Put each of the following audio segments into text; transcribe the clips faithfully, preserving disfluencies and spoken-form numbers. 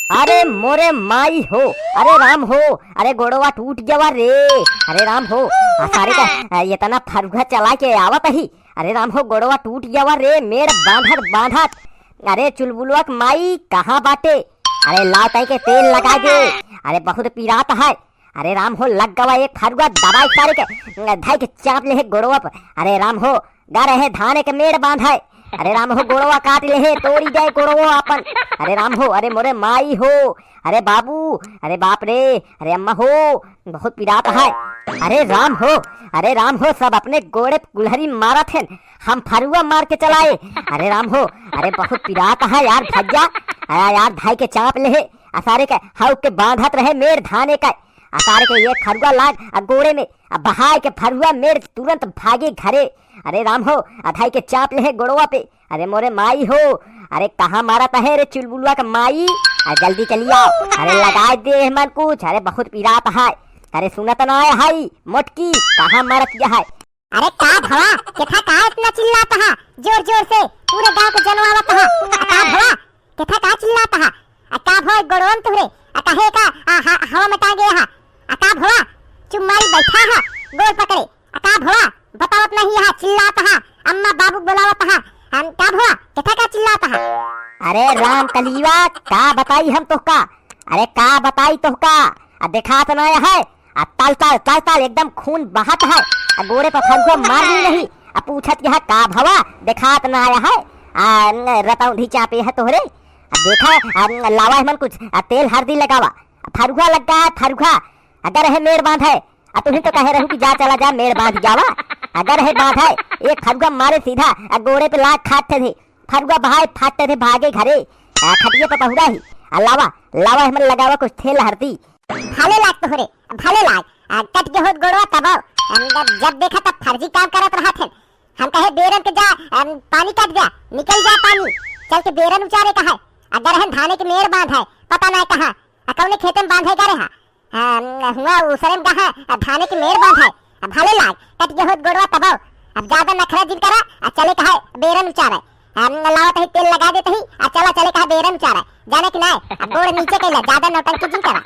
अरे मोरे माई हो, अरे राम हो, अरे गोड़वा टूट गवा रे। अरे राम हो, आ सारे का, आ, एतना फरुहा चला के आवत ही। अरे राम हो, गोड़वा टूट गवा रे, मेड़ बांधत बांधत। अरे चुलबुलवा के माई कहाँ बाटे? अरे लाव तई के तेल लगा दे। अरे बहुत पिरात है। अरे राम हो, लग गवा एक फरुआ दवाई सारे के, धई के चाप ले है गोड़वा पर। अरे राम हो, गा रहे धाने के मेड़ बांधे। अरे राम हो, गोड़वा काट ले है, तोड़ी जाए गोड़वा अपन। अरे राम हो, अरे मोरे माई हो, अरे बाबू, अरे बाप रे, अरे अम्मा हो, बहुत पिरात है। अरे राम हो, अरे राम हो, सब अपने गोड़े पे कुल्हरी मारत हैं, हम फरुआ मार के चलाए। अरे राम हो, अरे बहुत पिरात है यार भैया। अरे यार, धई के चाप ले है, आ सारे के हऊ के बांधत रहे मेड़ धाने का। आ सारे के एक फरुआ लाग आ गोड़े में, आ बहाय के फरुआ मेड़ तुरंत भागे घरे। अरे राम हो, आ धई के चाप ले है गोड़वा पे। अरे मोरे माई हो, अरे कहाँ मारत है रे चुलबुलवा के माई? आ जल्दी चली आओ। अरे लगाए दे मन कुछ, अरे बहुत पिरात है। अरे सुनत ना है, मोटकी, कहाँ मारत यह है? अरे का भवा, केथा का इतना चिल्लात हा? जोर जोर से पूरे गांव के जनवावत हा। आ का भवा, केथा का चिल्लात हा? आ का भवा गोड़वन तुहरे? आ काहे का, आ, हा, हवा में टांगे हा? आ का भवा, चुप मारी बैठा हा, गोड़ पकड़े। आ का भवा, बतावत नहीं हा, चिल्लात हा, अम्मा बाबू बुलावत हा। हम का भवा, केथा का चिल्लात हा? अरे राम कलिया, का बताई हम तोहका? अरे का बताई तोहका? आ देखात ना है, आ तल तल, तल तल एकदम खून बहत है। आ गोड़े पर फरुआ मार ली नहीं। आ पूछत यह का भवा, देखात ना आया है? आ, न, रतौंधी चापे है तोहरे। आ देखा, आ, न, लावा है मन कुछ, आ तेल हरदी लगावा। आ फरुआ लग गया है, फरुआ। अगर है मेड़ बांध है, आ तुही तो कहे रहू कि जा चला जा, मेड़ बांध जावा। अगर है बांध है, एक फरुआ मारे सीधा, आ गोड़े पे लाग खाट थे। फरुआ भाई फाट थे, भागे घरे। आ खटिए पे पहुरा ही। आ लावा, लावा है मन लगावा कुछ तेल हरदी। भले लाग तोहरे, भले लाग। आ, कट के होत गोड़वा तबो। हम जब, जब देखा तब फर्जी काम करत रहत हन। हम कहे बेरन के जा, अम, पानी काट जा, निकल जा पानी। चल के बेरन उचारे का है। अगर हम धाने के मेड़ बांध है, पता ना कहाँ। आ कौने खेते में बांधे करे हा? अम, हुआ उसरे में कहाँ, आ, धाने के मेड़ बांध है। आ, भले लाग, कट के होत गोड़वा तबो। अब ज्यादा नखरा जिन करा, आ चले का है बेरन उचारे। हम लावत ही तेल लगा देत ही, आ चला चले कहा बेरन उचारा। जाने कि नाय, अब गोड़ नीचे कैला, ज्यादा नौटंकी जिन करा।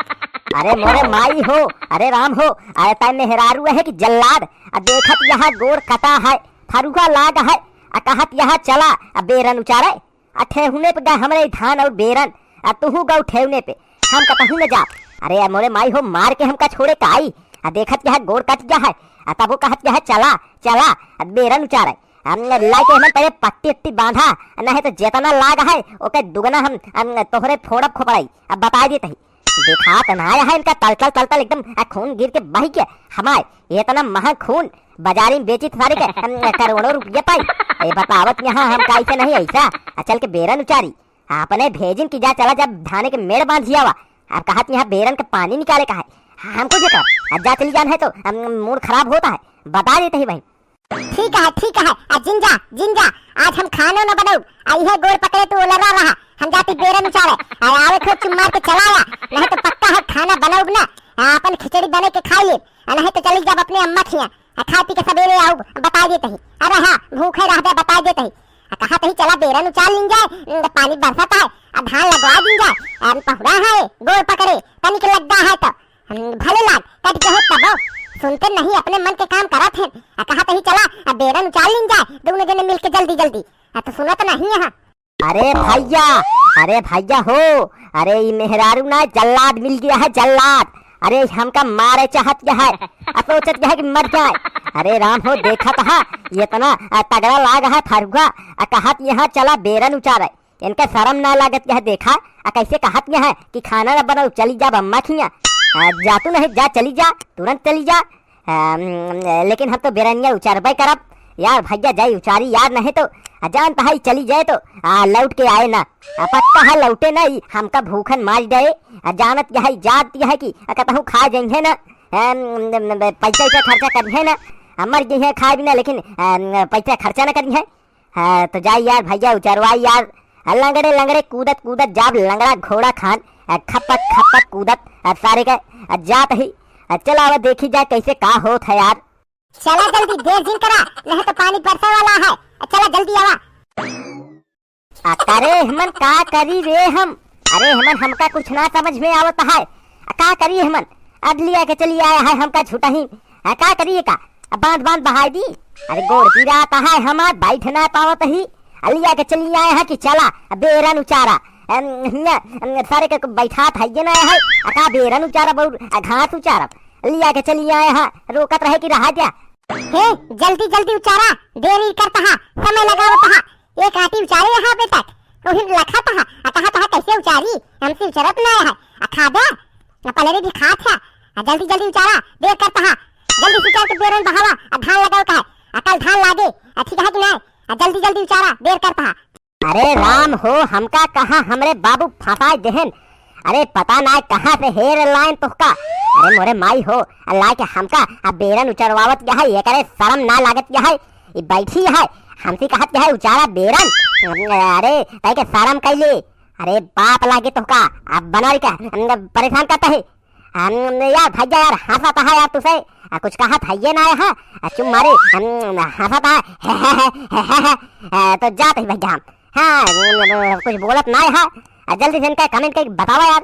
अरे मोरे माई हो, अरे राम हो, अरे तै मेहरारू है कि जल्लाद? आ देखत यह गोड़ कटा है, फरुआ लाग है, आ कहत यह चला, आ बेरन उचारे। आ ठेहुने पे गए हमरे धान और बेरन, आ तुहू गौ ठेहुने पे, हम कतहू न जा। अरे मोरे माई हो, मार के हमका छोड़े काई? आ देखत यह गोड़ कट गया है, आ तबो कहत यह चला, चला, आ बेरन उचारे। हम लाई के हमन पहले पट्टी उट्टी बांधा, नहीं तो जेतना लाग है, ओके दुगना हम, हम तोहरे फोड़ब खोपड़ाई। अब बता देत ही। दिखात ना आया है इनका तलतल, तलतल एकदम, आ, खून गिर के बह गया। हमार इतना महंग खून बाजारी में बेची तो सारे के, हम, करोड़ों रुपये पाई। ये बतावत यहाँ हम कैसे नहीं ऐसा, आ, चल के बेरन उचारी। अपने भेजिन की जा चला जब धाने के मेड़ बांध जियावा। अब कहत यहाँ बेरन के पानी निकाले का है। हमको जे कर, अब जा चली जान है तो, हम, मूड खराब होता है। बता देत ही भाई। ठीक है, ठीक है, आ जिन जा, जिन जा, आज हम खानो न बनाउब, आ इहे गोड़ पकड़े तू उलरा रहा, हम जाती बेरन उचारे, आ आवे खो चुम्मार के चला आया, नहीं तो पक्का है खाना बनाउब ना, आ अपन खिचड़ी बने के खाई लेब, आ नहीं तो चली जाब अपने अम्मा खिया, आ खा पी के सबेरे आउब, बता देत ही, अरे हाँ, भूखे रहबे बता देत ही, आ कहा तही चला बेरन उचार लिन जाए, न, पानी बरसत है, आ धान लगवा दिन जाए, आ पहुरा है, गोड़ पकड़े, तनिक लग्गा है तो, हम भले लाग, कट के हो तबो। सुनते नहीं, अपने मन के काम करत हैं। आ कहा तही चला, आ बेरन उचाल लीन जाए, दोनों जने मिलके जल्दी जल्दी। आ तो सुनत नहीं है। अरे भैया, अरे भैया हो, अरे ई मेहरारू ना जल्लाद मिल गया है, जल्लाद। अरे हमका मारे चाहत गया है, आ सोचत गया है कि मर जाए। अरे राम हो, देखत हा, इतना, आ, तगड़ा लाग है फरुआ, आ कहत यहाँ चला बेरन उचारे। इनका शर्म ना लागत यह देखा, आ कैसे कहत यह कि खाना ना बनाओ, चली जा अम्मा खिया। आ, जा तू नहीं, जा, चली जा, तुरंत चली जा। आ, लेकिन हम तो बेरनिया उचारबे करब। यार भैया जाई उचारी यार, नहीं तो, आ, जानत है चली जाए तो, आ, लौट के आए ना। आ, पक्का है लौटे ना, ई हमका भूखन मार जाए। आ, जानत यह जात यह कि, आ, कतहूँ खा जाइए ना। आ, पैसा वैसा खर्चा करिए ना। आ, मर गई है खाए बिना, लेकिन, आ, पैसा खर्चा ना करिए। हाँ, तो जाई यार भैया उचरवाई यार। आ, लंगड़े लंगड़े कूदत कूदत जाब लंगड़ा घोड़ा खान, आ, खपक खपक कूदत, आ, सारे के, आ, जात ही। आ, चला अब देखी जाए कैसे का होत है यार। चला जल्दी, देर जिन करा, नहीं तो पानी बरसे वाला है। आ, चला जल्दी आवा। आ, करे हमन का करी रे हम? अरे हेमन, हमका कुछ ना समझ में आवत है। आ, का करी हेमन? अब लिया के चली आया है हमका झूठा ही। आ, का करी का? अब बांध बांध बहाई दी। अरे गोड़ पीरात है हमार, बैठ ना पावत ही। आ, लिया के चली आया है कि चला, आ, बेरन उचारा। अम, हियां, अम, सारे के बैठात है ये ना है। आ, का बेरन उचारा, बहुत, आ, घास उचारा। लिया के चली आया है, रोकत रहे कि रहा जा। हे, जल्दी जल्दी उचारा, देरी करता है, समय लगावत है। एक आटी उचारे यहाँ पे तक, उहिन लखत है, आ कहत है कैसे उचारी, हमसे उचरत ना है, आ खा दे, आ पलरे भी खात है, आ जल्दी जल्दी उचारा, देर करता है, जल्दी से चल के बेरन बहावा, आ धान लगाओ का है, आ कल धान लागे, आ ठीक है कि ना, आ जल्दी जल्दी उचारा, देर करता है। अरे राम हो, हमका कहा हमरे बाबू फंसाए देहन। अरे पता ना कहाँ से हेर लाइन तोहका। अरे मोरे माई हो, अल्लाह के हमका अब बेरन उचरवावत गया है, एकरे शर्म ना लागत गया है। ई बैठी है, हमसे कहत गया है उचारा बेरन। अरे तय के शर्म कैले। अरे बाप लागे तोहका, अब बना के परेशान करता है। हम, यार भैया यार, हंसत है यार तुसे, आ, कुछ कहत है ये ना है, आ, चुप मारे, हम, हंसत है, आ, तो जात ही भैया हम। हाँ, हम, कुछ बोलत ना है, आ, जल्दी से इनका comment के बतावा यार।